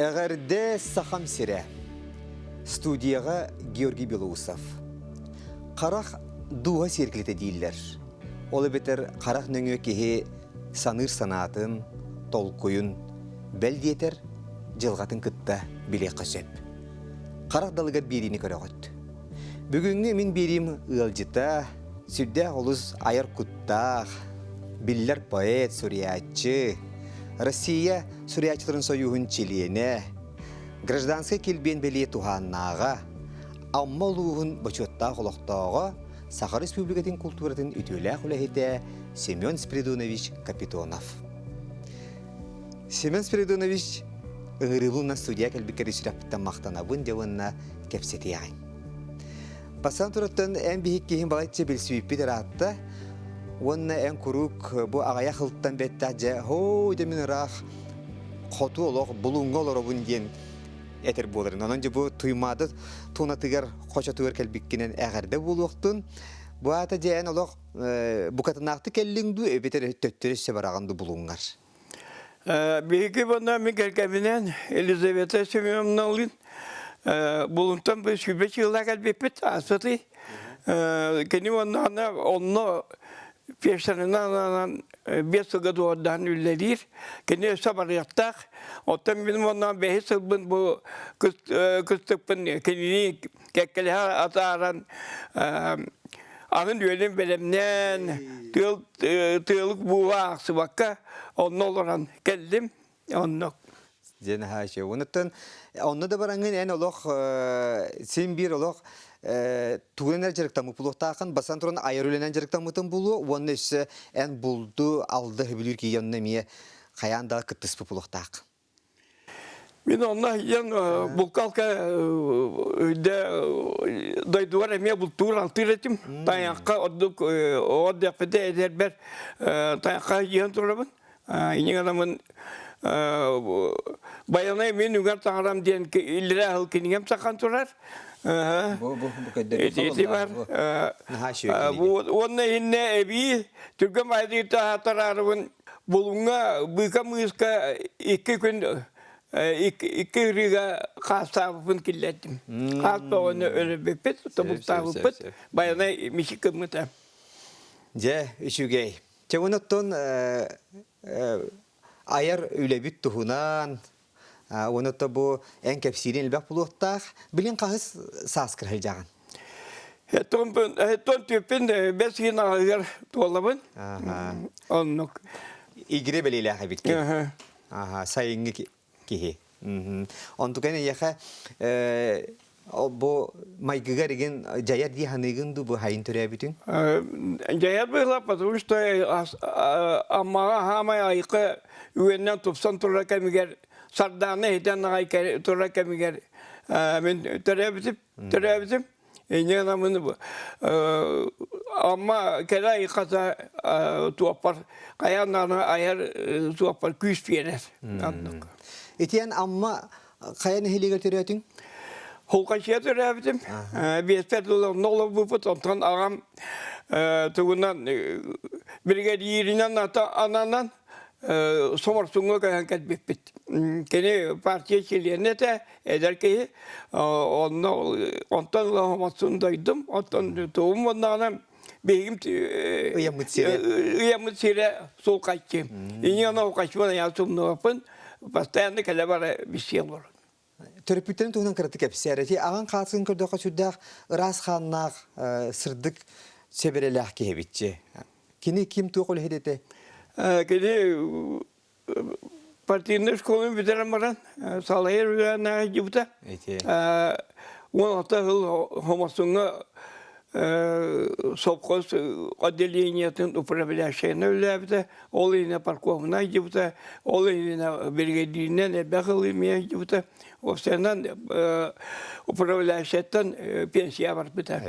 Эҕэрдэ Сахам сирэ! Студияҕа Георгий Белоусов. Харах дууһа сиэркилэтэ дииллэр. Ол эбэтэр харах нөҥүө киһи саныыр санаатын, толкуйун, бэл диэтэр, дьылҕатын кытта билиэххэ сөп. Харах далыгар биэриини көрөҕүт. Бүгүҥҥү мин биэриим ыалдьыта, сүрдээх олус айар куттаах, биллэр поэт, суруйааччы, Россия суруйааччыларын сойууһун чилиэнэ, гражданскай килбиэн бэлиэ туһааннааҕа, Амма улууһун бочуоттаах олохтооҕо, Саха Республикатын култууратын үтүөлээх үлэһитэ Семен Спиридонович Капитонов. Семен Спиридонович ыҥырыыбын студия кэлбиккэр сүрэхпиттэн махтанабын дьэ уонна кэпсэтиэҕиҥ. Бастаан тураттан эн биһик киһин балачча билсибиппит ыраатта уонна эн куруук бу аҕыйах сылтан бэттэх дьэ һоо дьэ мин ыраах хоту олох булуҥҥа олоробун диэн этэр буоларын. Онон дьэ бу Туймаада туонатыгар хочотугар кэлбиккинэн эҕэрдэ буолуохтун. Бу аата дьэ эн олох букатынаахтык кэллиҥ дуу эбэтэр төттөрү өссө бараҕын дуу булуҥҥар? Биһиги манна мин кэргэминэн Елизавета Семеновналыын Булунтан бу сүүрбэ сыллаа кэлбиппит ааспытый. Кини уонна онно пиэсэринэн биэс сылга дуордаан үлэлиир. Кини өссө барыахтаах. Оттон мин уонна бэһис сылбын бу кыстыкпын кинини кэккэлэһэ атааран аны үөлүн бэлэмнээн тыал тыалык бууга аахсыбакка онно олорон кэллим онно Диэн аһаачы. Онуттан онно да бараҥҥын эн олох син биир олох тугунан эрэ дьарыктаммыт буолуохтааххын, бастан туран айар үлэнэн дьарыктаммытын буолуо уонна өссө эн булду алды сөбүлүүр киһи онно эмиэ хайаан да кыттыспыт буолуохтаах. Мин онно ийэн булкалка өйдө дойдубар эмиэ бултуур алтыыр этим. Тайахха ордук оҕо диэхпитэ эдэрбэр тайахха иһэн турабын. Инньэ гынаммын Байанай мин үгэр таҥарам диэн иллэрээ сыл кинигэм сахан турар. Бу бу бу Ити бар. Уонна иһиннэ эбии түргэн баайдыыта таһааттараарыбын Булуҥҥа быыка мыыска икки күн икки ырыыга хаастаабыппын киллэрдим. Хаас тоҕону өлөрбүппүт, тобуктаабыппыт, байанай мичик гыммыта. Дьэ, үчүгэй. Чэ, оттон айар үлэбит туһунан, уонна бу эн кэпсиирин элбэх булуохтаах. Билин хаһыс сааскыр сылдьаҕын? Тон түөппүн бэс ыйын аҕыгар туолабын. Оннук. Игире бэлиэлээх эбиккин. Аха, сайыҥҥы киһи. Онтукан эйиэхэ бу майгыгар игин дьайар дии саныыгын дуу бу хайын төрөөбүтүн? Дьайар быһыылаах, потому что Аммаҕа хаамай айыкка үгэннэн тупсан турар кэмигэр Сардаана иһитэн аҕай турар кэмигэр мин төрөөбүтүм, төрөөбүтүм. Инньэ гынаммын Амма кэлэ айыкката туоппар хайаан даҕаны айар туоппар күүс биэрэр. Оннук. Итиэн Амма хайа нэһилиэгэр төрөөтүҥ? Холкачыйа төрөөбүтүм. Биэспэр дылы онно олорбуппут. Онтон аҕам тугунан биригэдьииринэн ананан Соморсуҥҥа көһөн кэлбиппит. Кини партия чилиэнэ этэ, эдэр киһи. Онно онтон ыла Соморсун дойдум. Оттон тугум онноҕуна биһигим ыйаммыт сирэ ыйаммыт сирэ Сулкаччы. Инньэ гынан Сулкаччыбын айаан сумнубаппын. Постоянно кэлэ бара билсиэ олорон. Төрөппүттэрин туһунан кыратык кэпсээр. Ити аҕаҥ хаатыгын көрдөххө сүрдээх ыраас хааннаах, сырдык сэбэрэлээх киһи эбитчи. Кини ким туох үлэһит этэ? Кини партийнай школаны бүтэрэн баран салайар үлээнээҕи дьыбыта. 16 сыл Хомосуҥҥа совхоз отделениетын управляющайына үлэлээбитэ, ол иһинэ парковунай дьыбыта, ол иһинэ биригэдьииринэн элбэх ылыы эмиэ дьыбыта. Уопсайынан управляющайтан пенсия барбыта.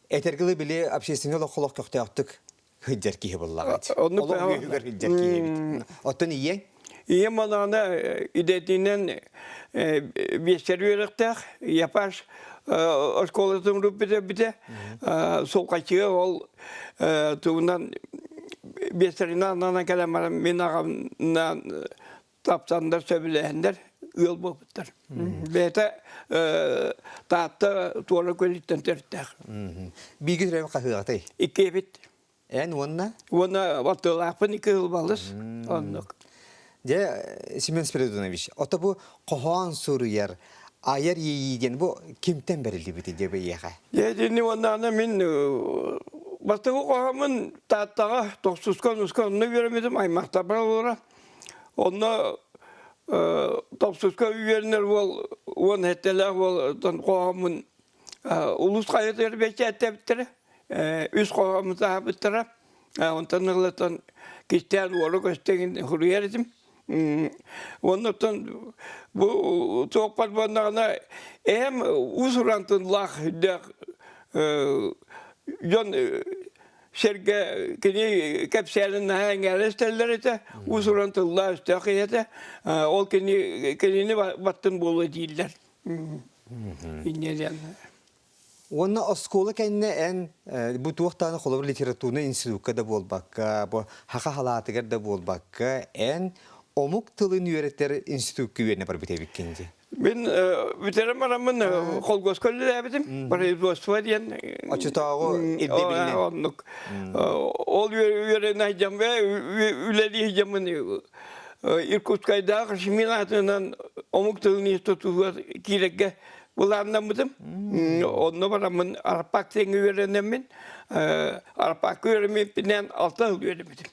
Этэргилы били общественный олоххолох көхтөөхтүк сылдьар киһи буоллаҕа. Олох үөһүгэр сылдьар киһи эбит. Оттон ийэҥ? Ийэм анаана идэтинэн биэстэр үөрэхтээх, Япаш оскуолатын бүтэрбитэ. Сулкачыга ол тугунан биэстэринэн ананан кэлэн баран мин аҕамнаан таптаннар, сөбүлэһэннэр. ыал буолбуттар. Бэйэтэ Таатта туора көлүттэн төрүттээх. Бииргэ төрөөбүт хаһыаҕытай? Иккиэбит. Эн уонна? Уонна балтылаахпын икки сыл балыс. Оннук. Дьэ, Семен Спиридонович, ото бу хоһоон суруйар, айар иэйии диэн бу кимтэн бэриллибити диэ бэйиэхэ? Дьэ, итини уонна мин бастакы хоһооммун Тааттаҕа тохсуска онуска онно үөрэммитим аймахтарбар олоро. Онно тохсуска үөрэнэр уол 17-лээх уол хоһооммун улуус хайатыгар бэчээттэбиттэрэ, үс хоһооммун таһаарбыттара. Онтон ыллатан кистээн уола көстөн суруйар этим. Оннуттан бу туохпар буоллаҕына эһэм уус-уран тыллаах үрдээх дьон сэргэ кини кэпсээнин наһаа эҥээрэ истэллэр этэ, уус-уран тыллаах өстөөх киһи этэ. Ол кини кинини баттын буолуо дииллэр. Инньэ диэн. Уонна оскуола кэннэ эн бу туох даҕаны холобур литературнай институкка да буолбакка, бу саха халаатыгар да буолбакка, эн омук тылын үөрэтэр институкка үөрэнэ барбыт эбиккин дии. Мин бүтэрэн бараммын холкуоска үлэлээбитим. Производство диэн Оччотооҕу ирдэбилинэн. Оннук. Ол үөрэнэ сылдьан үлэлии сылдьаммын Иркутскайдаах Шмин аатынан омук тылын институтугар киирэргэ былааннаммытым. Онно бараммын Арпак диэҥҥэ үөрэнэммин, Арпакка үөрэммиппинэн алта сыл үөрэммитим.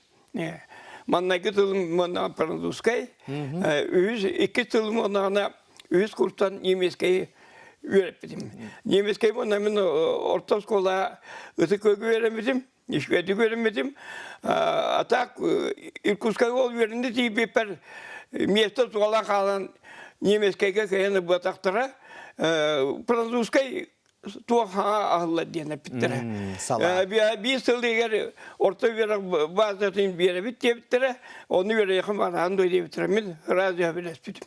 Маннайгы тылым уонна французскай, үһүс икки тылым уонна үһүс курстан немецкэй үөрэппитим. Немецкэй уонна мин орто оскуола Ытык Күөлгэ үөрэммитим. Үчүгэйдик үөрэммитим. А так Иркутскайга ол үөрэнэ тиийбиппэр место туола хаалан немецкэйгэ кыайан ылбатахтара. Французскай туох хаҥа аһыллар диэн эппиттэрэ. Биир сыл иһигэр орто үөрэх базатын биэрэбит диэбиттэрэ. Ону үөрэйэхим бараан дуо диэбиттэрэ. Мин радио билэспитим.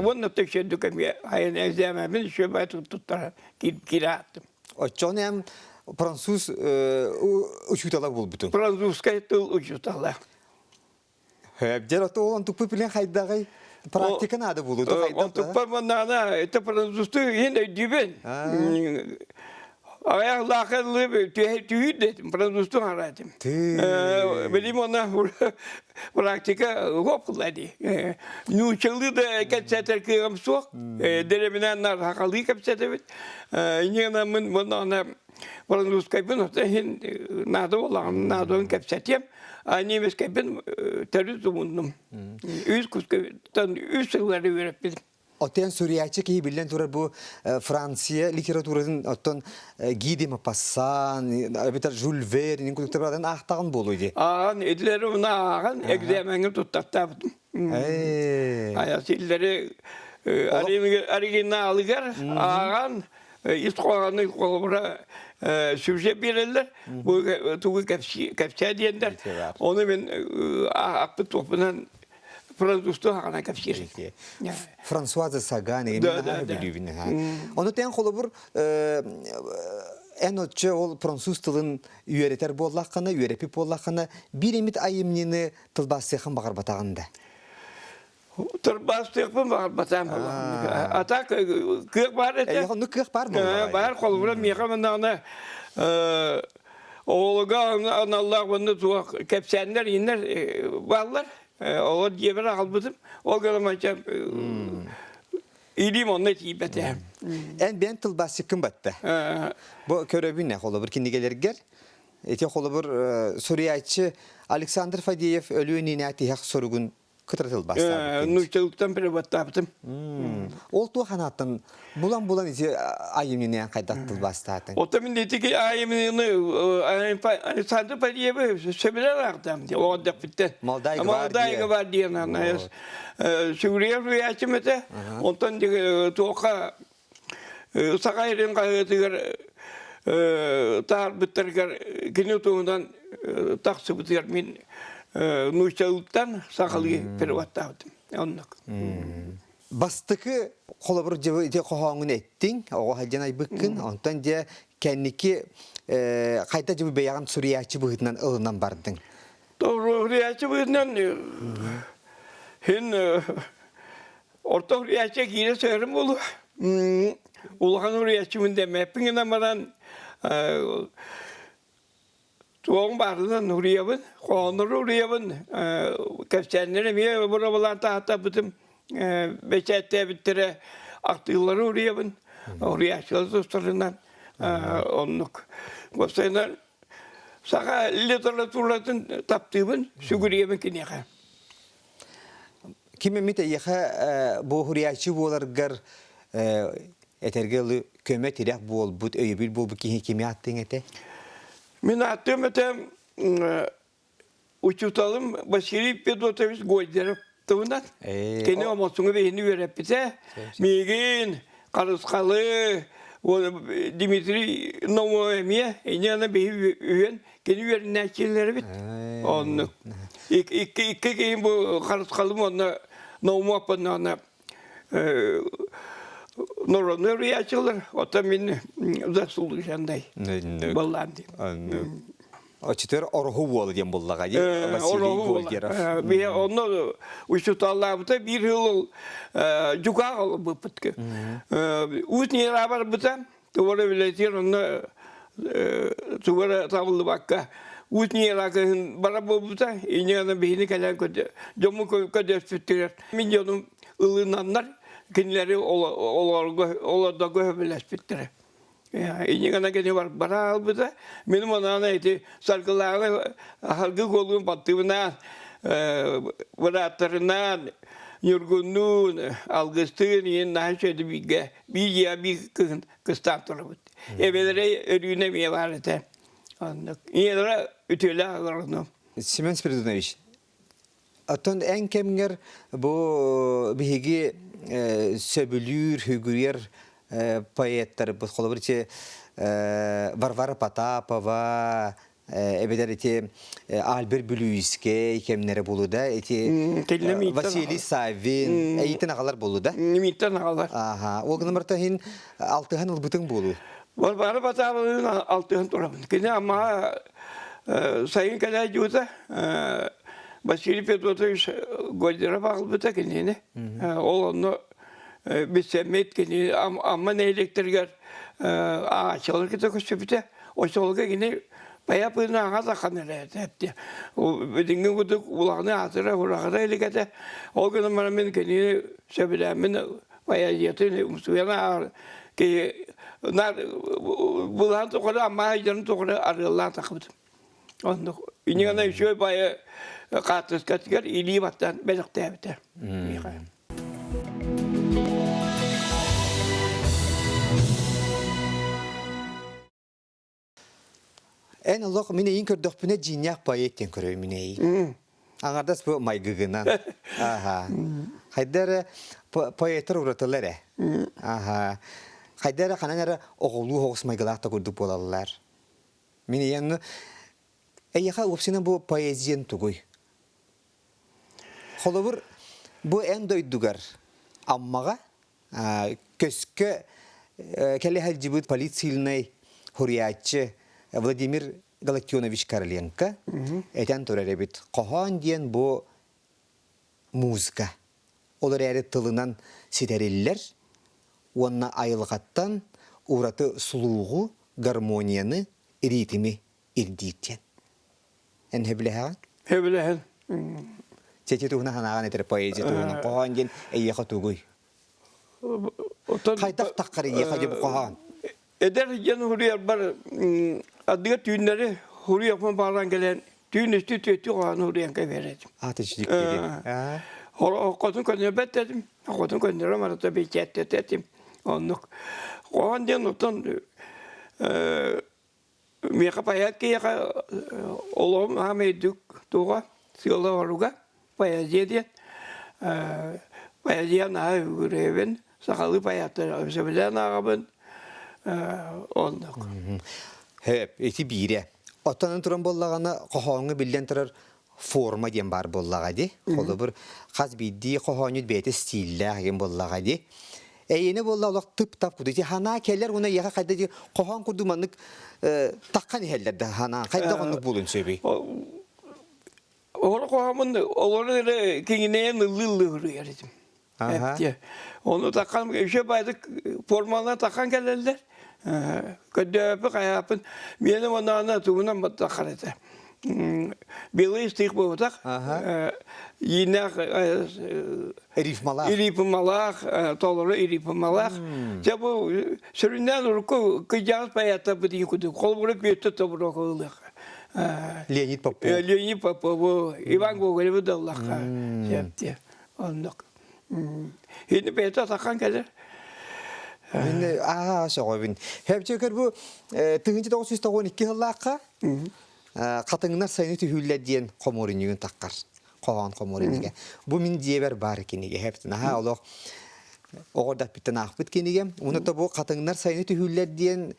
Уонна текшердүк эмиэ айан экзаменмин үчүгэй туттара киирэ ааттым. Оччоҕуна эн француз учуутала буолбутуҥ. Французскай тыл учуутала. Дьэр ото ол онтукпут билэн хайдаҕый? Практика наада буолуо хайдах Онтукпар маннаана это французтуу иһин өйдүүбүн. Аҕыйах лаахыллыы түүр дэтим, французтуу хараатым. Билим она практика хоппула дии. Нууччалыы да кэпсэтэр кыаҕым суох. Дэриэбинэ нар сахалыы кэпсэтэбит. Инньэ мын французскайбын ота иһин наада буоллаҕым, наадалын кэпсэтиэм. А немецкайбын төрүт умуннум. Үс кускайтан үс сыллары үөрэппитим. Оттон суруйааччы киһи биллэн турар бу Франция литературатын оттон Ги де Мопассан, эбэтэр Жюль Верн курдуктардан аахтаҕын буолуо дии. Ааҕан, итилэри уна ааҕан, экзамеҥҥа туттартаабытым. Айа силлэри оригиналыгар ааҕан, ис хоһоону холобура сюжет биэрэллэр, бу тугу кэпсээ диэннэр. Ону мин аахпыт туохпунан французтуу хаҕана кэпсиир. Франсуаза Саган билүүбүн Ону тэн холобур эн оччо ол француз тылын үөрэтэр буоллаххына, үөрэппит буоллаххына, биир эмит айымньыны тылбаастыаххын баҕарбатаҕын да? Тылбаастыахпын баҕарбатаам. А так кыах баар этэ. Оннук кыах баар буолла. Баар холобура миэхэ маннаҕына оҕолорго аналлаах уонна туох кэпсээннэр иннэр бааллар. Олор дьиэбэр аҕалбытым. Ол гынан илиим онно тиийбэтэ. Эн бэйэн тылбаасчыккын батта. Бу көрөбүн холобур кинигэлэргэр ити холобур суруйааччы Александр Фадеев өлүөн инээ тиһэх суругун кытары тылбаастаабыт. Нууччалыктан переводтаабытым. Ол туох анааттан булан-булан ити айымньыны хайдах тылбаастаатыҥ? Оттон мин ити айымньыны Александр Фадеевы сөбүлээн аахтаам дии оҕо эрдэхпиттэн. Молодая Молодая гвардия сүгүрүйэр суруйааччым этэ. Онтон туохха Саха сирин хаһыатыгар таһаарбыттарыгар кини туһунан тахсыбытыгар мин нууччалыттан сахалыы переводтаабытым. Оннук. Бастакы холобур ити хоһооҥҥун эттиҥ, оҕо сылдьан айбыккын, онтон дьэ кэнники хайда дьэ бэйэҕин суруйааччы быһыытынан ылынан бардыҥ? Суруйааччы быһыытынан хин. Орто уруйааччы киирэ сыһарым буолуо. Улахан уруйааччымын дэмэппин гынан баран туоҕум баарынан уруйабын, хоһооннору уруйабын, кэпсээннэри эмиэ бырабылаан таһаттарбытым бэчээттээбиттэрэ ахтыылары уруйабын, уруйааччылар тустарынан оннук. Уопсайынан саха литературатын таптыыбын, сүгүрүйэбин киниэхэ. Ким эмит эйиэхэ бу уһуруйааччы буоларгар этэргэ ылы көмө-тирэх буолбут, өйөбүл буолбут киһи кими ааттыаҥ этэ? Мин ааттыам этэ учууталым Василий Федотович Гольдеров туһунан. Кини омосуҥу биһини үөрэппитэ. Миигин, Харысхалы, Дмитрий Номо эмиэ, иньэ биһи үһүөн Кини үөрэнээччилэрбит. Оннук. Икки икки киһи бу харысхалым уонна Наумов уонна народный уруйааччылар, оттон мин заслуженный баллаан диэн. Оччотугар ороһу уола диэн буллаҕа дии Василий Гольдеров. Биһи онно учууталлаабыта биир сыл дьукаах олорбуппут. Уус Ньыра барбыта, Тугу эрэ үлэтигэр онно тугу эрэ табыллыбакка уут ньыыра кыһын бара буолбута инньэ гынан биһини кэлэн дьоммун көрдөспүттэрэр мин дьонум ылынаннар кинилэри олорго олордорго сөбүлэспиттэрэ инньэ гынан кини бара албыта мин онаана ити саргылааҕы аһаргы куолуун баттыыбынаан бырааттарынаан Ньургуннуун Алгыстыын иин наһаа үчүгэйдик бииргэ биир биир кыһын кыстаан турабыт. Эбэлэрэ Өрүүнэ эмиэ баар этэ. Оннук. Ийэлэрэ үтүөлээх олорону. Семен Спиридонович, оттон эн кэмҥэр бу биһиги сөбүлүүр, сүгүрүйэр поэттарбыт, холобур, ити Варвара Потапова, эбэтэр ити Альберт Бүлүүскэй кэмнэрэ буолуу да ити Василий Саввин эйитин аҕалар буолуу да Мииттэн аҕалар. Аха. Ол гынан барыта иһин алтыһан ылбытыҥ буолуу. Варвара Потаповалыын алтыһан турабын. Кини Аммаҕа сайын кэлээдьибитэ Василий Петрович Гольдеров аҕалбыта кинини. Ол онно билсэммит кини Амма нэһилиэктэригэр ааччылар кытта көрсүбүтэ. Оччолорго кини байапыына аҥа сахан эрэ этэ. Билиҥҥи курдук улаханы аатыра ураҕара илик этэ. Ол гынан баран мин кинини сөбүлээммин поэзиятын умсугуйан ааҕар киһи наар былаан тухары Амма дьонун тухары арыаллаан тахсыбытым. Оннук инньэ үчүгэй баайы хаартыскатыгар илии баттаан бэлэхтээбитэ миэхэ. Эн олох мин эйин көрдөхпүнэ дьиҥнээх поэт диэн көрөбүн мин эйин. Аҥардас бу майгыгынан. Аха. Хайда эрэ поэттар уратылар эрэ. Аха. Хайда эрэ ханан эрэ оҕолуу оҕус майгылаах да курдук буолаллар. Мин ийэм эйиэхэ уопсайынан бу поэзиян тугуй? Холобур, бу эн дойдугар Аммаҕа көскө кэлэ сылдьыбыт политсильнай суруйааччы Владимир Галактионович Короленко этэн турар эбит. Хоһоон диэн бу музыка. Ол эрээри тылынан ситэриллэр уонна айылҕаттан ураты слугу, гармонияны, ритми ирдиир диэн. Эн сөбүлэһэҕин? Сөбүлэһэн. Чэчи туһунан санааҕын этэр поэзия туһунан. Хоһоон диэн эйиэхэ тугуй? Хайдах таххар эйиэхэ дьэ бу хоһоон? Эдэр дьон уруйарбар адыга түүннэри уруйаппын баалаан кэлэн түүн үстүү түөттүү хоһоон уруйан кэбиһэр этим. Аата дьиктири. Хотун көннөрбөт этим. Хотун көннөрөм арата бэчээттэтэ этим. Оннук. Хоһоон диэн оттон Миэхэ поэт киһиэхэ олоҕум аам өйдүк туоҕа, сыала-соруга поэзия диэн. Поэзия наһаа үгүрүөбүн, сахалыы поэттары сөбүлээн ааҕабын. Оннук. Хөп, ити биирэ. Оттон туран буоллаҕына, хоһооҥҥо биллэн турар форма диэн баар буоллаҕа дии. Холобур, хас биирдии хоһоонньут бэйэтэ стиллээх диэн буоллаҕа дии. Эйиэнэ буолла олох тып-тап курдук. Ити санаа кэлэр уонна эйиэхэ хайда дии хоһоон курдук маннык таххан иһэллэр да санаа хайдах оннук буолуон сөбүй? Олор хоһоомун олору эрэ киҥинэйэн ыллыы-ыллыы суруйар этим. Эптиэ. Ону такхан үчүгэй баайдык формалар такхан кэлэллэр. Көрдөөппү хайааппын миэнэ уонна тугунан баттаххар этэ. Белый стих буолбатах. Ииннээх рифмалаах. Рифмалаах, толору рифмалаах. Дьэ бу сүрүннээн урукку кыдьаҕас поэттарбыт дии курдук. Холобура Петр Тобурок ылыах. Леонид Попов. Леонид Попову, Иван Гоголевы да ыллахха. Сөптүө. Оннук. Ини бэйэтэ атахан кэлэр. Мин аа сөҕөбүн. Хэпчөкөр бу 1992 сыллаахха Хатыҥнар сайыны түһүүллэр диэн хомуурунньугун таххар. Хоһоон хомуурунньуга. Бу мин дьиэбэр баар кинигэ. Хэптин аха олох оҕо даппиттан аахпыт кинигэм. Уна то бу Хатыҥнар сайыны түһүүллэр диэн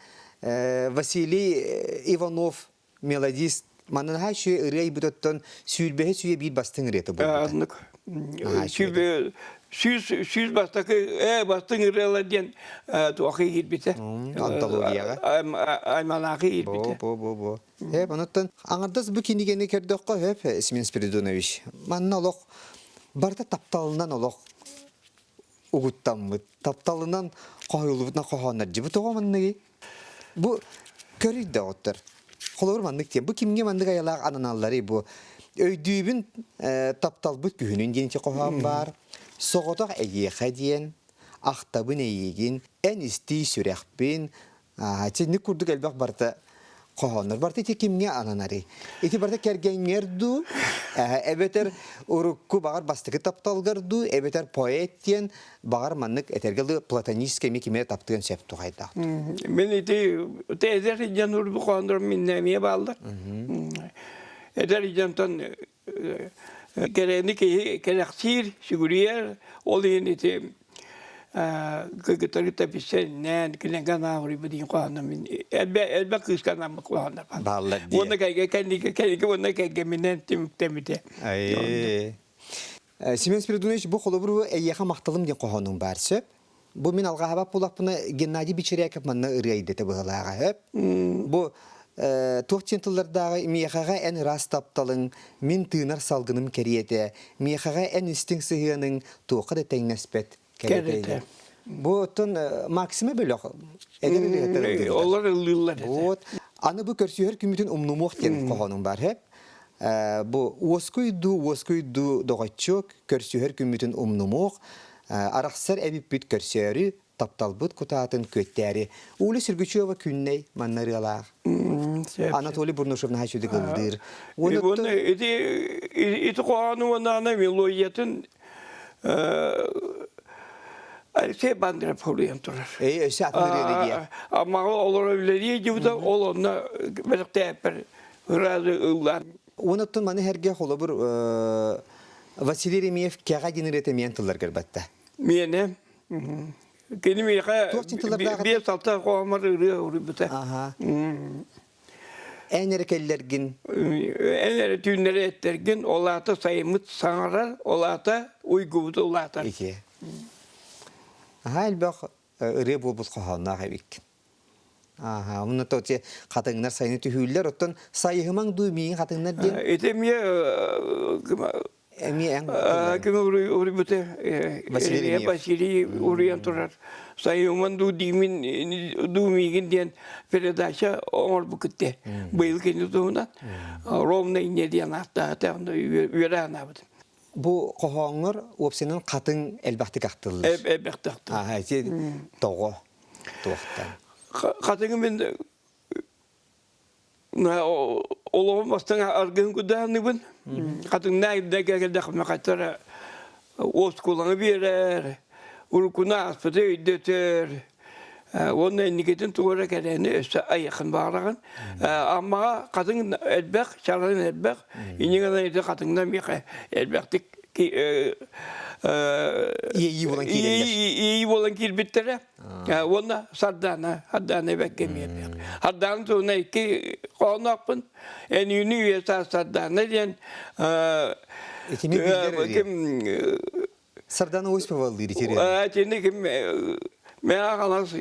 Василий Иванов мелодист манна наһаа үчүгэй ырыа айбыт оттон сүүрбэһи сүйэ биир бастыҥ ырыата буолбута. Оннук. 100 бастакы бастыҥ ырыалар диэн туохы иирбитэ. Антологияҕа. Аймалаахы иирбитэ. Бо бо бо. Хөп, онуттан аҥардас бу кинигэни көрдөххө хөп, Семен Спиридонович, манна олох барыта тапталынан олох угуттаммыт, тапталынан хоһуйуллубутунан хоһооннор дьибит оҕо манныгы. Бу көрүй да оҕоттор. Холобур маннык диэн, бу кимҥэ маннык айалаах ананалларый бу? Өйдүүбүн тапталбыт күһүнүн диэн ити хоһоон баар. Соҕотох эйиэхэ диэн, ахтабын эйиигин, эн истии сүрэхпин, Итинник курдук элбэх барыта хоһооннор. Барыта ити кимҥэ ананарый? Ити барыта кэргэҥҥэр дуу, эбэтэр урукку баҕар бастакы тапталгар дуу, эбэтэр поэт диэн баҕар маннык этэргэ дылы платоническай эмиэ кими эрэ таптыан сөп тухайдаах. Мин ити эдэр дьон урбу хоһооннорум миннэ эмиэ бааллар. Эдэр дьонтон Кэрэни киһи кэрэхсиир, сүгүрүйэр, ол иһин ити кыргыттары тэписсэннээн, кинигэ анаабырыйбыт диэн хоһооно мин элбэх кыыска анаммыт хоһооно бааллар дии. Уонна кэргэ кэнники кэнники уонна кэргэминэн түмүктэммитэ. Семен Спиридонович, бу холобур эйиэхэ махталым диэн хоһоонуҥ баар сөп. Бу мин алҕаһабат буоллахпына Геннадий Бичеряков манна ырыа идэтэ быһылааҕа сөп. Бу туох диэн тыллардааҕы миэхэҕэ эн ыраас тапталыҥ, мин тыынар салгыным кэриэтэ, миэхэҕэ эн истиҥ сыһыаныҥ туохха да тэҥнэспэт кэрэтэ. Бу оттон Максима бөлөх эдэр ырыаһыттар ыллыыллар. Олор ыллыыллар этэ. Вот. Аны бу көрсүһэр күммүтүн умнумуох диэн хоһоонуҥ бар сөп. Бу уоскуйдуу уоскуйдуу доҕоччуок көрсүһэр күммүтүн умнумуох арахсар эбиппит көрсөөрү, тапталбыт кутаатын күөттээри. Уля Сергучева Күннэй манна ырыалаах. Анатолий Бурнашев наһаа үчүгэй ыллыыр. Уонна ити ити хоһоону уонна аны мелодиятын Алексей Бандров хоруйан турар. Эй, өссө атын ырыаны диэ. Амаҕа олоро үлэлиэ диэбитэ, ол онно бэлэхтээппэр ыраазы ыллаан. Уонуттан маны сэргэ холобур Василий Ремеев кэҕэ диэн ырыата миэн тылларгар батта. Миэнэ. Кини миэхэ 5-6 хоһомор ырыа уруйбута. Аха. Эн эрэ кэллэргин. Эн эрэ түүннэри эттэргин, ол аата сайыммыт саҥарар, ол аата уйгубут улаатар. Ити. Аха элбэх ырыа буолбут хоһоонноох эбиккин. Ааһа, онно то те хатыҥнар сайыны түһүүллэр, оттон сайыһымаҥ дуу миигин хатыҥнар диэн? Ити эмиэ Эмиэ эн ким уруйбута Василий Василий уруйан турар. Сайыһыман дуу диимин дуу миигин диэн передача оҥорбуккут Быйыл кини туһунан ровно инньэ диэн ааттаата, онно үөрэ анаабытым. Бу хоһооҥҥор уопсайынан хатыҥ элбэхтик ахтыллар. Элбэхтик ахтыллар. Ааһа, ити тоҕо? Туохтан? Хатыҥы мин олоҕум бастыҥ аргыһын курдаһанныбын. Хатыҥнаа ирдэ кэлдэхпинэ хаттара оскуоланы биэрэр, уруккуну ааспыты өйдөтөр, уонна инникитин тугу эрэ кэрэни өссө айыаххын баҕараҕын. Аммаҕа хатыҥ элбэх, чаран элбэх, инньэ гынан ити хатыҥна миэхэ элбэхтик иэйии буолан киирэллэр. Иэйии буолан киирбиттэрэ. Уонна Сардаана, Сардаана эбэккэ эмиэ элбэх. Сардаана туһунан икки хоһооноохпун. Энүүнү үйэ саас Сардаана диэн Итини биллэр ким Сардаана Осипова ыллыыр ити Итини ким Мэҥэ Хаҥалас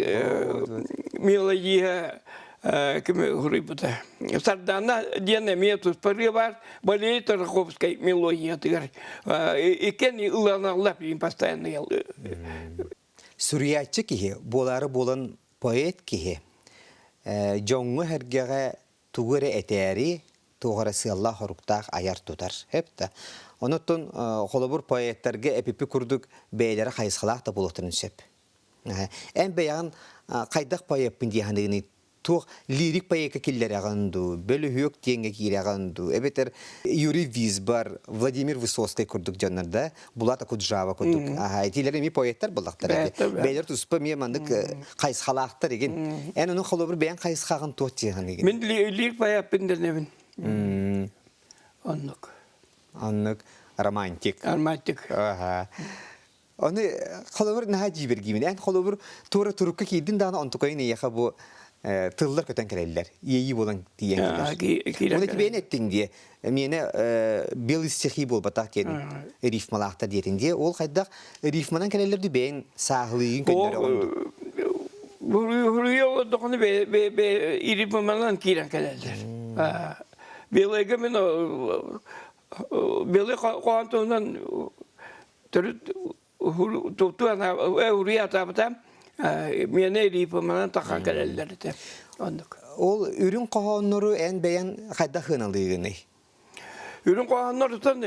мелодия. Ким суруйбута. Сардаана диэн эмиэ туспа ырыа баар. Валерий Тараховскай мелодиятыгар иккиэн ыланаллар постоянно. Суруйааччы киһи, буолаары буолан поэт киһи, дьоҥҥо-сэргэҕэ тугу эрэ этээри, туох эрэ сыаллаах-соруктаах айар-тутар. Сөп да? Онуттан холобур поэттарга эпипи курдук бэйэлэрэ хайысхалаах да буолуохтарын сөп. Эн бэйэҕин хайдах поэппын дии саныыгыный? Туох лирик поэка киллэрэҕин дуу, бөлүһүөк диэҥҥэ киирэҕин дуу, эбэтэр Юрий Визбор, Владимир Высоцкай курдук дьоннор да, Булат Акуджава курдук. Аха, итилэр эмиэ поэттар буоллахтара. Бэйэлэр туспа эмиэ маннык хайысхалаахтар игин. Эн ону холобур бэйэҥ хайысхаҕын туох дии саныыгын? Мин лирик поэппин дэнэбин. Оннук. Оннук романтик. Романтик. Аха. Ону холобур наһаа дьиибэргиибин. Эн холобур туора турукка киирдин даҕаны онтукайын эйиэхэ бу тыллар көтөн кэлэллэр. Иэйии буолан тиийэн кэлэр. Оны бэйэн эттиҥ диэ. Миэнэ белый стихи буолбатах диэн рифмалаахтар диэтиҥ диэ. Ол хайдах рифманан кэлэллэр дүү бэйэҥ сааһылыыгын көннөрөҕүн Хуруйа олордохуна рифманан киирэн кэлэллэр. Белыйга мин белый хоһоон туһунан төрүт уруй атаабыта миэнэ рифманан тахан кэлэллэр этэ оннук. Ол үрүҥ хоһооннору эн бэйэн хайдах сыаналыыгыный? Үрүҥ хоһоонноруттан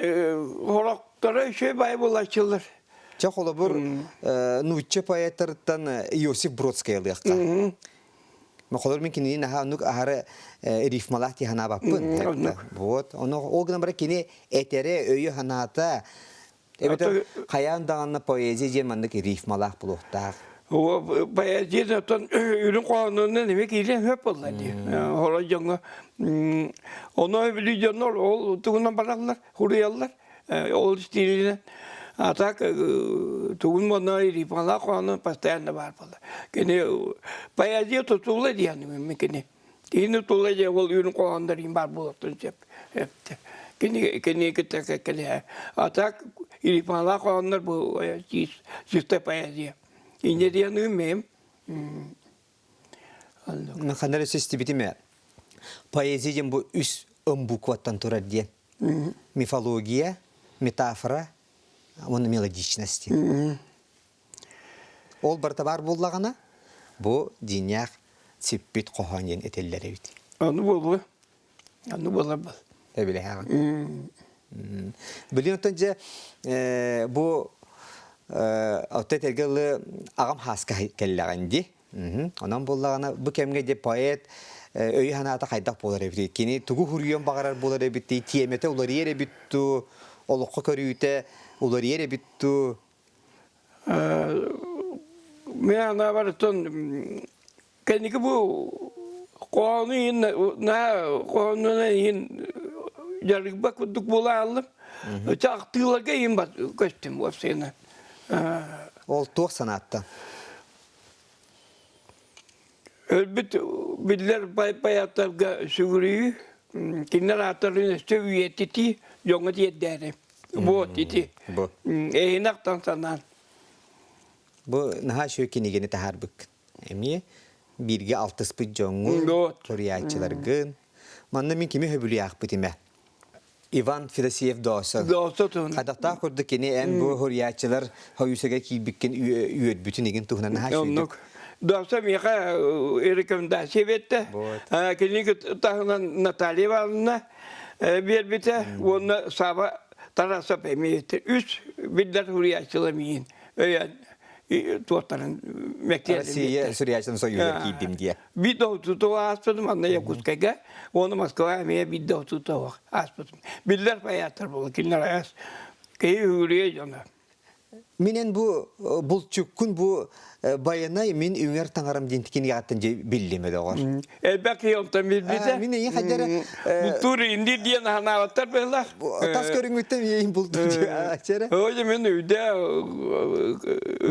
хорохторо үчүгэй баай буолааччылар. Чэ холобур нуучча поэттарыттан Иосиф Бродскай ылыахха. Холобур мин кинини наһаа оннук аһары рифмалаах дии санаабаппын. Вот. Ону ол гынан баран кини этэрэ, өйө-санаата Эбэтэр хайаан даҕаны поэзия диэн маннык рифмалаах буолуохтаах. Поэзия оттон үрүҥ хоһоонунан эмиэ киирэн сөп буолла дии. Хоро дьоҥҥо ону били дьоннор ол тугунан бараллар, хуруйаллар. Ол стилинэн. А так тугун манна рифмалаах хоһоону постоянно баар буолла. Кини поэзия тутула диэн кини. Кини тула дьэ ол үрүҥ хоһооннор иһин баар буолуохтун сөп. Өптө. Кини кини кытта кэккэлэһэ. А так рифмалаах хоһооннор бу чисто поэзия. Инньэ диэн ыым Ханна эрэ истибитим ээ. Поэзия диэн бу үс ым букваттан турар диэн. Мифология, метафора уонна мелодичность диэн. Ол барыта баар буоллаҕына, бу дьиҥнээх сиппит хоһоон диэн этэллэр эбит. Аны буолуо. Аны буолар был. Эбилэһэҕин. Билин оттон дьэ бу оттон этэргэ дылы аҕам хааска кэллэҕин дии. Онон буоллаҕына бу кэмҥэ дьэ поэт өйө-санаата хайдах буолар эбитий? Кини тугу суруйуон баҕарар буолар эбитий? Тиэмэтэ уларыйар эбит дуу? Олоххо көрүүтэ уларыйар эбит дуу? Мен анаабарыттан кэнники бу хоһоону иһин наһаа хоһоонунан иһин дьарыгба курдук буола ааллым. Ахтыыларга иһин көстүм уопсайынан. Ол туох санааттан? Өлбүт биллэр поэттарга сүгүрүйүү, кинилэр ааттарын өссө үйэтитии дьоҥҥо тиэрдээри. Вот ити. Бу. Эһини ахтан санаан. Бу наһаа үчүгэй кинигэни таһаарбыккын. Эмиэ бииргэ алтыспыт дьоҥҥун, суруйааччыларгын. Манна мин кими сөбүлүү аахпыт имэ? Иван Федосеев Доосо. Доосо туһунан. Хадахтаах курдук кини эн бу суруйааччылар Хойуусага киирбиккин үөрбүтүн игин туһунан наһаа үчүгэйдик. Оннук. Доосо миэхэ рекомендация биэрдэ. Кини таһынан Наталья Ивановна биэрбитэ уонна Саба Тарасов эмиэ үс биллэр суруйааччылар миигин өйөөн туохтарын Россия суруйааччыларын союһугар киирдим диye. Биир да отуту ааспытым анна Якутскайга уонна Москва эмиэ биир да отуту ааспытым. Биллэр поэттар буолла кинилэр аас киһи үгүрүйэ дьоно. Минен бу булчуккун бу байанай мин үҥэр таҥарам диэн кинигэттэн дьэ биллим доҕор. Элбэх киһи онтон билбитэ. Мин эйи хайдара Бултуур инди диэн ханаабаттар быһылаах. Тас көрүҥүттэн иэйин бултуур ачара. Ой мен үйдэ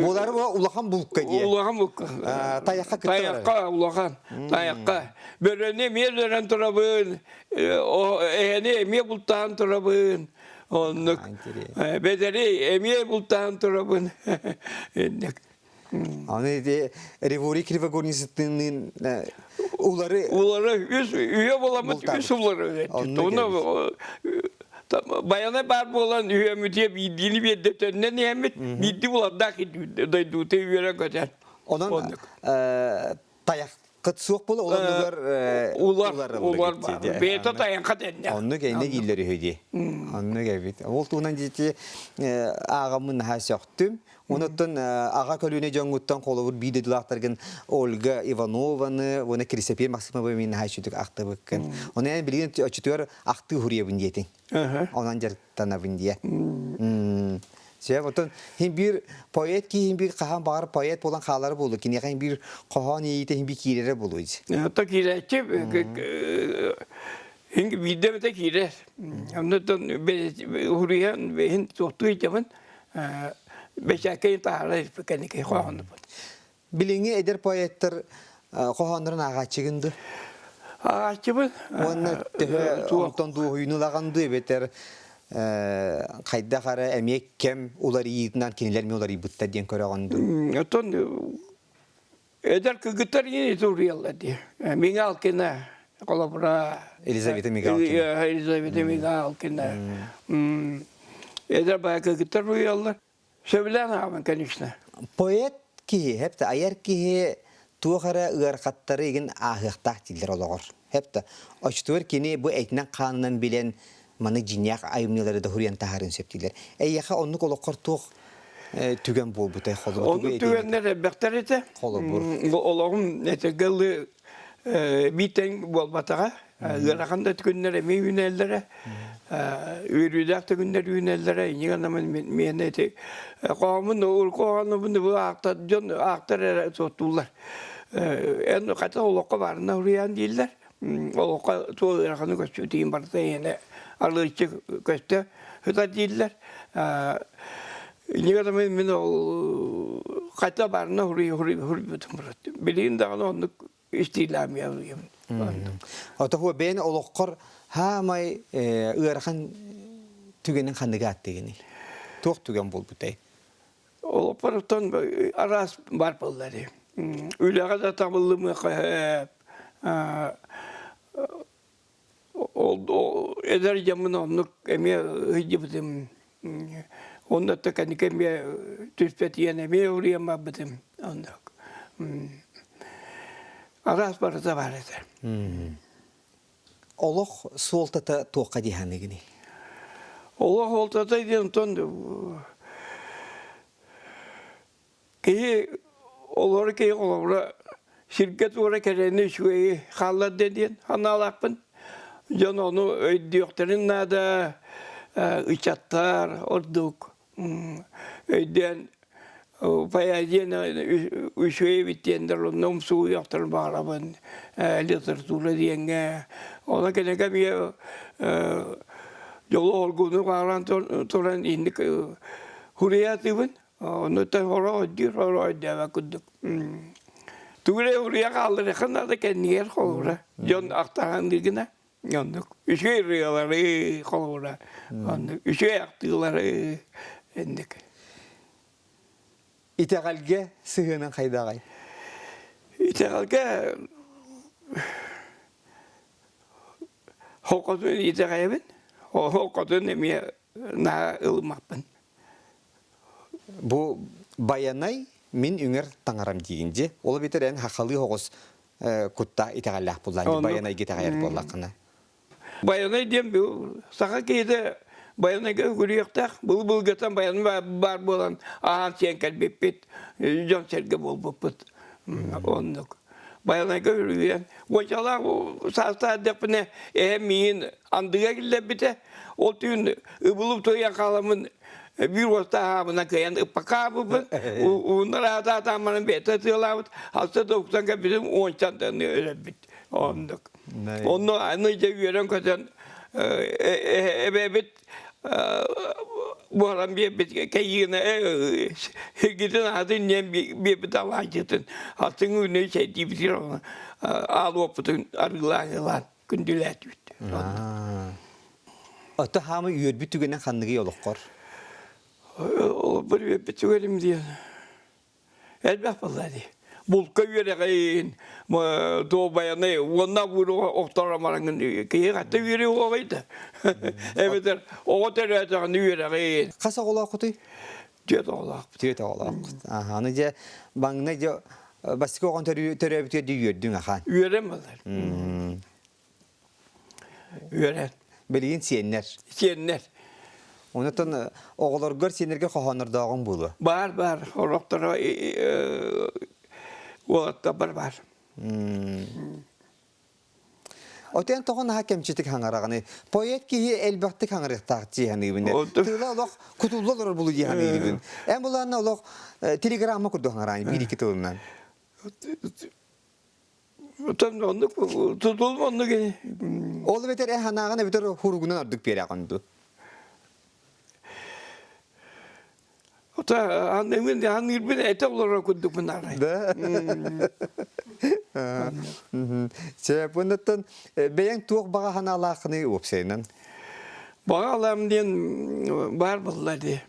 Булары улахан булка диye. Улахан булка. Тайахха кытта Тайахха улахан. Тайахха. Бөрөнү эмиэ өлөрөн турабын. Эһэни эмиэ бултаан турабын. Оннук бэдэри эмиэ бултаан турабын. Инник. Аны ити Реворий Кривогорницытынныын. Улары Улары үс үйэ буоламмыт үс улары өлөттүт. Онно Байана баар буолан үһүөмүтүө биирдиини биэрдэ төннөн иһэммит биирдии булардаах дойдута үөрэ көтөн. Онон тайаххыт суох буола ол оннугар улар улар бэйэтэ тайахха тэннэ. Оннук эйне дииллэр үһү дии. Оннук эбит. Ол туһунан дьити ааҕаммын наһаа сөхтүм. Онуттан аҕа көлүөнэ дьоҥҥуттан холобур биир дойдулаахтаргын Ольга Иванованы уонна Крисопия Максимова мин наһаа үчүгдүк ахтыбыккын. Ону эн билигин оччотугар ахтыы хуруйабын диэтиҥ. Онон дьарыктанабын диэ. Сөп, оттон хин биир поэт киһи биир хаһан баҕар поэт буолан хаалара буолуо. Киниэхэ хин биир хоһоон иэйиитэ хин биир киирэрэ буолуо. Ото киирээччи хин биирдэ эмэтэ киирэр. Оннуттан хуруйан бэйин туохтуу итэбин бэчээккэ таһаара кэнники хоһооннуппут. Билиҥҥи эдэр поэттар хоһооннорун ааҕааччыгын дуу? Ааҕааччыбын. Уонна төһө онтон дуоһуйууну ылаҕын дуу эбэтэр хайдах эрэ эмиэ кэм уларыйыытынан кинилэр эмиэ уларыйбыттар диэн көрөҕүн дуу? Оттон Эдэр кыргыттар иһин суруйаллар дии. Мигалкина, холобура. Елизавета Мигалкина. Елизавета Мигалкина. Эдэр бая кыргыттар суруйаллар. Сөбүлээн аҕабын, конечно. Поэт киһи, хэпте айар киһи туох эрэ ыарахаттары игин ааһыахтаах дииллэр олоҕор. Хэпте очтугар кини бу этинэн-хаанынан билэн маны дьиҥнээх айымньылары да суруйан таһаарыан сөп дииллэр. Эйиэхэ оннук олоххор туох түгэн буолбутай холобур? Оннук түгэннэр элбэхтэр этэ. Холобур. Олоҕум этэргэ дылы биир тэҥ буолбатаҕа. Ыарахан да күннэр эмиэ үүнэллэрэ. Үөрүүлээх да күннэр үүнэллэрэ. Инньэ гынан миэнэ ити хоһооммун хоһооннорбун бу аахтар дьон аахтар эрэ суоттууллар. Эн хата олоххо баарына суруйаан дииллэр. Олоххо туох ыараханы көстүүтүн барыта эйиэнэ арылыччы көстө сытар дииллэр. Инньэ гынан мин ол хайта баарына хуруйбутум Билигин даҕаны оннук истиилээмиэ суруйабын. Отоһуо бэйэн олоххор хаамай ыарахан түгэнин ханныгы ааттыгыный? Туох түгэн буолбутай? Олоппоруттан араас бар буолла дии. Үлэҕэ да табыллымыахха ол эдэр дьоммун оннук эмиэ ыйдыбытым. Онно кэнники эмиэ түспэтийэн эмиэ уруйан барбытым. Оннук. Араас барыта баар этэ. Олох суолтата туохха дии саныыгыный? Олох суолтата диэн онтон киһи олору киһи холобура сиргэ туора кэрэни үчүгэйи хаалларда диэн санаалаахпын. Дьон ону өйдүөхтэрин наада, ыччаттар ордук өйдөөн поэзия үчүгэй эбит диэннэр онно умсугуйуохтарын баҕарабын литература диэҥҥэ ону кинигэ эмиэ дьолу оргууну хаалан туран инник суруйаатыыбын оннуттан сорох өйдүүр сорох өйдөөбөт курдук тугу эрэ суруйа хаалларыахха наада кэннигэр холобура дьон ахтаһан гына Оннук үчүгэй ырыалары холобура, оннук үчүгэй ахтыылары инник. Итэҕэлгэ сыһыанын хайдаҕай? Итэҕэлгэ холкотун итэҕэйэбин, холкотун эмиэ наһаа ылыммаппын. Бу Байанай мин үҥэр таҥарам диигин дии. Ол эбэтэр эн хахалыы оҕус кутта итэҕэллээх буоллаан Байанайга итэҕэйэр буоллаххына. Байанай диэн саха киһитэ Байанайга үгүрүйүөхтээх. Былы-былгаттан Байанай баар буолан аһаан сиэн кэлбиппит, дьон-сэргэ буолбуппут. Оннук. Байанайга үгүрүйэн. Уончалаах саастаах эрдэхпинэ эһэм миигин андыга киллэрбитэ. Ол түүн ыбылып туйан хааламмын биир уостаах аабына кыайан ыппакаабыппын. Ууннар аатаатаан баран бэйэтэ тыалаабыт. Алта да уктан кэлбитим уончан өлөрбүт. Оннук. Онно аны дьэ үөрэн-көтөн эбэбит буһаран биэрбит кэйиинэ сиргитин аатын диэн биэрбит алаадьытын атын үүнү чэйдиибитин аал уоппутун арыылаан күндүлээтибит. Ото хаамы үөрбүт түгэнин ханныгый олоххор? Олохпор үөрбүт түгэним диэн элбэх буолла дии. Булка үөрэҕин туобайаны уонна бууру охторо мараҥын киһи хатта үөрүү уоҕайда. Эбэтэр оҕо төрөөтөҕүнэ үөрэҕин. Хас оҕолооххутуй? Түөрт оҕолоохпут. Түөрт оҕолооххут. Аха, аны дьэ маҥнай дьэ бастакы оҕон төрөөбүтүгэр дии үөрдүҥ ахан. Үөрэн балар. Үөрэн. Билигин сиэннэр. Сиэннэр. Онтон оҕолоргор сиэннэргэ хоһооннордооҕуҥ буолуо. Баар баар, орохторо уолаттар бар. Отен тоҕо наһаа кэмчитик хаҥараҕыный? Поэт киһи элбэхтик хаҥарыахтаах дии саныыбын. Тыла олох кутулла олорор булу дии саныыбын. Эн булаанна олох телеграмма курдук хаҥараан биир-икки тылынан. Отон оннук тутулум оннук ини. Ол эбэтэр эн санааҕын эбэтэр хуругунан ордук биэрэҕин дуу? Ото анныыбын анныырбын этэ олорор курдукпун арай. Да. Сөп, оннуттан бэйэҥ туох баҕа санаалааххыный уопсайынан? Баҕалаам диэн баар буолла дии.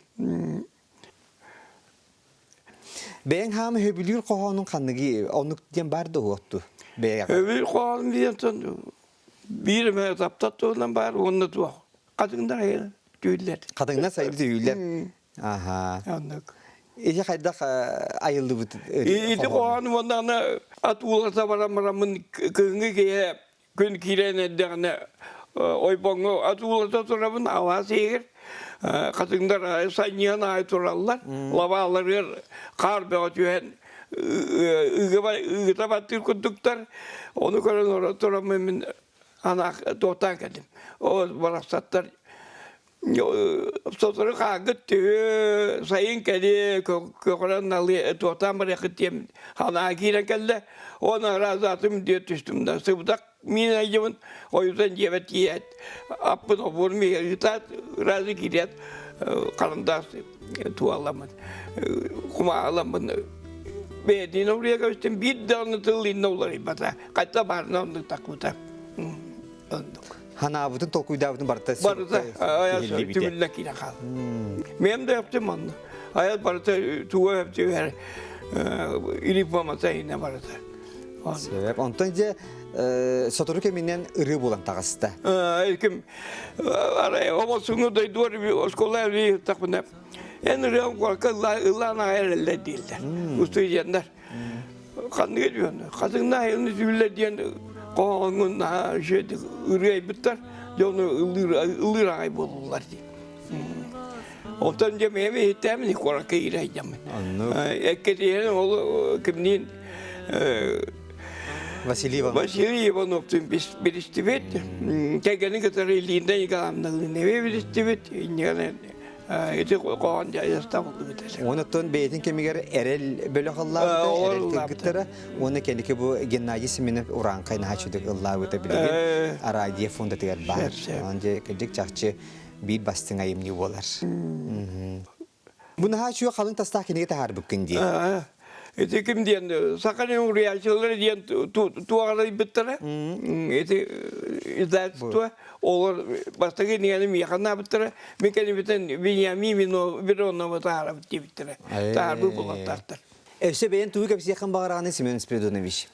Бэйэҥ хаама сөбүлүүр хоһоонуҥ ханныгый? Оннук диэн баар да уһуотту бэйэҕэ. Сөбүлүүр хоһоонум диэн биир эмэ таптат туһунан баар уонна туох. Хатыҥнар түүллэр. Хатыҥнар сайды түүллэр. Аха. Оннук. Ити хайдах айыллыбыт Ити хоһоон уонна аны ат уулата баран бараммын кыһыҥҥы киэһэ күн киирэн эрдэҕинэ ойбоҥҥо ат уулата турабын алаас иһигэр хатыҥнар санньыһан аайы тураллар лабааларыгар хаар бөҕө түһэн ыгыта баттыыр курдуктар ону көрөн тураммын мин анаах туохтаан кэллим ол барахсаттар Сотору хаагыт түһүө, сайын кэлиэ, көҕөрөн налыа, туохтаан барыаххыт диэн санаа киирэн кэллэ. Уонна ыраазаатым диэ түстүм да, сыбдах миин айдьыбын, ойутан дьиэбэр тиийээт, аппын обуорум ыытаат, ыраазы киирээт, харандаас туаламмын, кумааҕыламмын бэйэтин уруйа көстүм, биир даҕаны тыл иннэ уларыйбата, хайта баарына оннук такпыта. Оннук. Ханаабытын толкуйдаабытын барыта барыта түмүллэ киирэн хаал. Мем да өптүм онно. Айат барыта туга өптүгэр реформата инэ барыта. Сөп. Онтон дьэ сотору кэминэн ырыы буолан таҕыста. Ким арай обосуҥу дойдуар оскуола тахпына эн ырыам куоракка ыллаан аҕай эрэллэр дииллэр. Устудьуоннар. Ханныга диэн, хатыҥна айылны түбүллэр диэн хоһооҥҥун наһаа үчүгэйдик ырыайбыттар, дьону ыллыыр ыллыыр аҕай буоллулар дии. Онтон дьэ миэм иһиттээмин куоракка иирэ сылдьаммын. Эккэтиһэн ол кимниин Василий Иванов. Василий Ивановтуун билистибит. Кэргэнин кытары Линда Николаевналыын эмиэ билистибит. Инньэ Ити хоһоон дьайыста булдубут этэ. Онуттан бэйэтин кэмигэр эрэл бөлөх ыллаабыта, эрэл кыргыттара уонна кэнники бу Геннадий Семенов Урааҥхай наһаа үчүгэй ыллаабыта билигин Арадия фондатыгар баар. Онон дьэ кырдьык чахчы биир бастыҥ айымньы буолар. Бу наһаа үчүгэй халыҥ тастаах кинигэ таһаарбыккын дии. Ити ким диэн Сахалин уруйааччылара диэн туоҕалайбыттара. Ити издательство олор бастакы кинигэни миэхэ анаабыттара. Мин кэлибитин Вениамин Мироновы таһаарабыт диэбиттэрэ. Таһаарбыт буолуохтаахтар. Өссө бэйэн тугу кэпсиэххин баҕараҕыный Семен Спиридонович?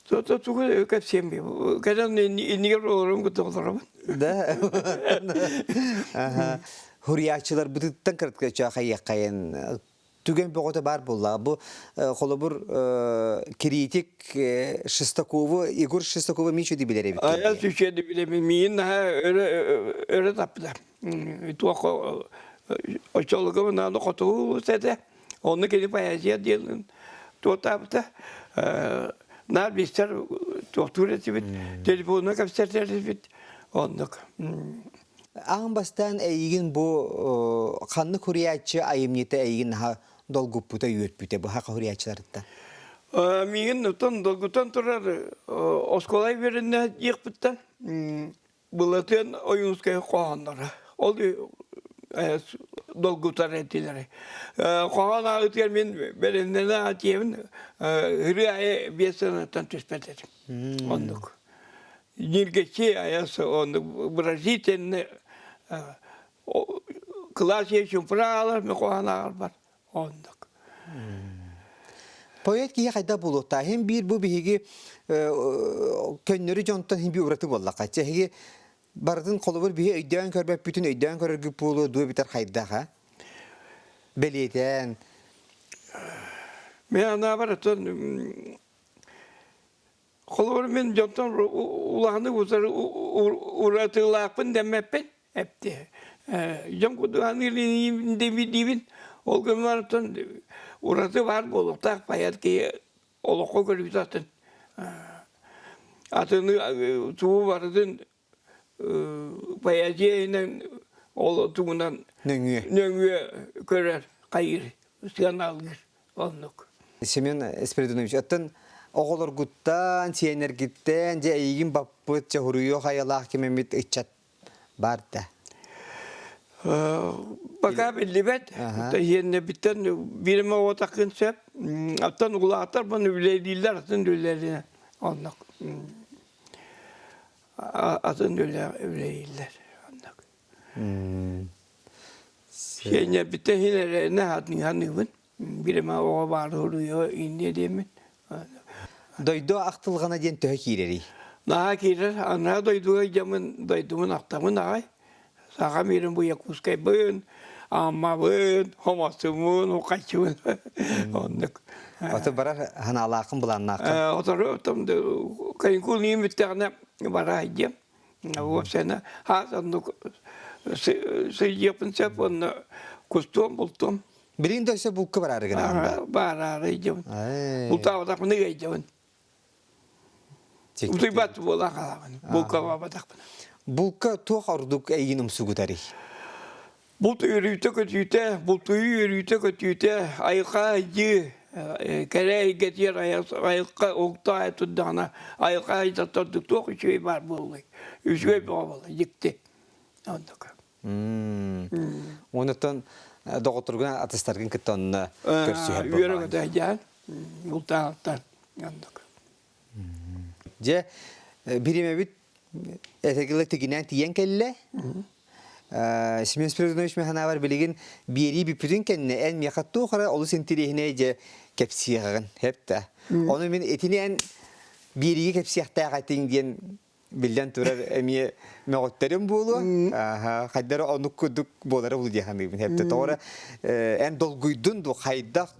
Тугу кэпсиэм Кэлэн иннигэр олорон кытта олоробун. Да. Хуруйааччыларбытыттан кыратка хайыаххайын түгэн бөҕөтө баар буолла. Бу холобур критик Шестакову, Егор Шестакову мин үчүгэй билэр эбит. Айас үчүгэй билэбин. Миин наһаа өрө өрө таппыта. Туох оччолорго мынааны хотугу улуус этэ. Онно кини поэзия диэн туотаабыта. Наар биистэр туохтуур этибит, телефонунан кэпсэтэр этибит. Оннук. Аан бастаан эйигин бу ханнык суруйааччы айымньыта эйигин наһаа долгуппута, үөрпүтэ бу саха суруйааччыларыттан? Миигин оттон долгутан турар оскуола үөрэнэ диэхпиттэн Былатыан Ойуунскай хоһоонноро. Ол долгутар этилэр. Хоһоон ааҕытыгар мин бэлэмнэнэ аатиэбин ырыа айы биэс сылыттан түспэт этим. Оннук. Ньиргэччи айас оннук выразительный кылаас чумпура аалар, мен хоһоон ааҕарбар. Оннук. Поэт киһи хайда буолуохтаах. Хин биир бу биһиги көннөрү дьонтон хин биир ураты буоллаха. Чэһиги барытын холобур биһи өйдөөн көрбөппүтүн өйдөөн көрөргүт буолуо дуо битэр хайдах а? Бэлиэтээн. Мен анаабар оттон Холобур, мин дьонтон улаханнык уратылаахпын дэммэппин эпти. Дьон курдук аныыр диибин. Ол гынан ураты баар буолуохтаах поэт киһи олоххо көрүүтэ атын. Атыны тугу барытын поэзия иһинэн ол тугунан нөҥүө нөҥүө көрөр, хайыыр, сыаналыыр. Оннук. Семен Спиридонович, оттон оҕолоргуттан, сиэннэргиттэн, дьэ эйигин баппыт, чоһуруйуо хайалаах ким эмит ыччат баар да? Пока биллибэт. Иһиэннэбиттэн биирим оҕо такын сөп. Оттон улаатар бұны үлэлииллэр, атын үлэлииллэр. Оннук. Атын үлэлииллэр. Оннук. Сиэннэрбиттэн иһин эрэнэ хатыҥханыыбын. Бирима оҕо баар уруйа инниэ диэммин. Дойду ахтылҕана диэн төһө киирэрий? Наһаа киирэр. Анараа дойдуга дьамын дойдубун ахтабын аҕай. Саха миирин бу Якутскайбын, Аммабын, Хомосумун, Ухаччыбын. Оннук. Ото барар ханаалааххын былааннааххын? Отору каникул ниим бүттэҕинэ бара диэм. Уопсайынан хаас оннук сылдьыахпын сөп уонна кустуом, бултуом. Билигин да өссө булка бараары гынаҕын да? Бараары ыйдьабын. Бултаабатахпына ыйдьабын. Утуйбат буола хаалабын. Булка барбатахпына. Булка туох ордук эйигин умсугутарый? Булт үөрүүтэ-көтүүтэ, бултуйуу үөрүүтэ-көтүүтэ, айылҕа айдыы, кэрэ эйгэтигэр айылҕа уһуктаҕай турдаҕына, айылҕа айдаттан туох үчүгэй баар буолуой? Үчүгэй бөҕө буолла, дьикти. Оннук. Онуттан доҕотторгун атыстаргын кытта онно көрсүһэр буоллаҕын. Үөрэ-көтө дьаан, бултаахтан оннук. Дьэ, бириэмэбит этэгилэ тигинээн тиийэн кэллэ. Семен Спиридонович Механавар билигин биэрии бүппүтүн кэннэ эн миэхэ туох эрэ олус интириэһинэй дьэ кэпсиэҕин хэп да. Ону мин итини эн биэриигэ кэпсиэхтээх этиҥ диэн биллэн турар эмиэ мөҕүттэрим буолуо. Хайдара оннук курдук буолара булу дии саныыбын. Хэптэ тоҕо эн долгуйдун ду хайдах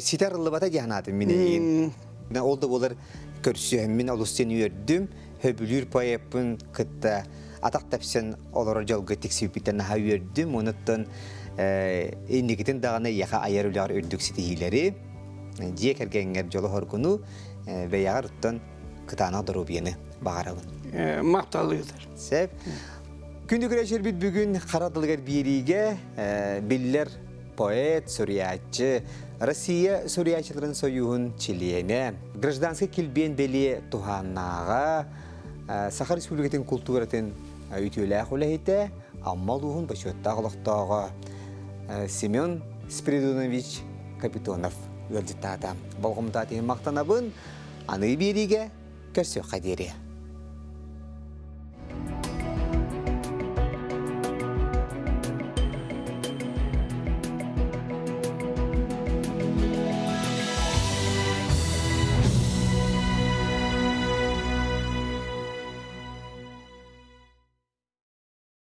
ситэ арыллыбата дии санаатым мин эйигин. Ол да буолар көрсүһэммин олус диэн үөрдүм. Хөбүлүүр поэппын кытта атах тэпсэн олорор дьолго тиксибиппиттэн наһаа үөрдүм. Онуттан инникитин даҕаны эйиэхэ айар үлэҕэр үрдүк ситиһиилэри, дьиэ кэргэҥҥэр дьолу-соргуну, бэйэҕэр оттон кытаанах доруобуйаны баҕарабын. Махталыытар. Сөп. Күндү күрэчэрбит бүгүн хара тылыгар биэриигэ биллэр поэт, суруйааччы, Россия суруйааччыларын союһун чилиэнэ, гражданскай килбиэн бэлиэ туһааннааҕа, Саха Республикатын култууратын үтүөлээх үлэһитэ, Амма улууһун бочуоттаах олохтооҕо Семен Спиридонович Капитонов ыалдьыттаата. Болҕомтоот иһин махтанабын. Аны биэриигэ көрсүөххэ диэри.